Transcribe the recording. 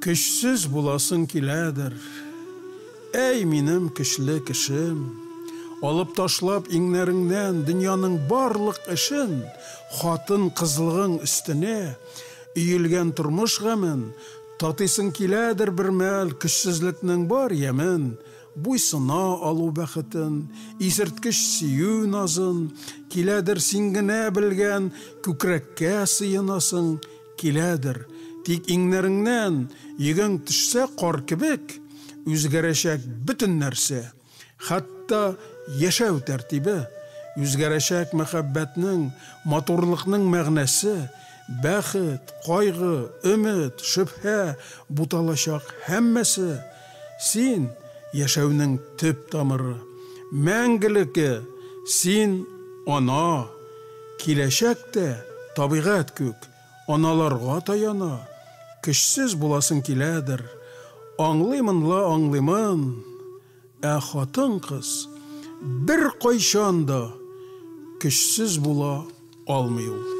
Көчсез буласың киләдер. Әй, минем көчле кешем! Алып ташлап иңнәреңнән дөньяның барлык эшен, хатын-кызлыгың өстенә өелгән тормыш гамен, татыйсың киләдер бер мәл көчсезлекнең бар ямен, буйсына алу бәхетен, исерткеч сөю назын, киләдер син генә белгән күкрәккә сыенасың, Киләдер, тик иңнәреңнән йөгең төшсә кар кебек, үзгәрәчәк бөтен нәрсә, хәтта яшәү тәртибе, үзгәрәчәк мәхәббәтнең, матурлыкның мәгънәсе, бәхет, кайгы, өмет, шөбһә, буталачак һәммәсе. Син, яшәүнең төп тамыры, мәңгелеке, син, ана. Киләчәк тә, табигать күк, аналарга таяна. Көчсез буласың киләдер. Аңлыймын ла аңлыймын. Ә хатын-кыз беркайчан да көчсез була алмый ул.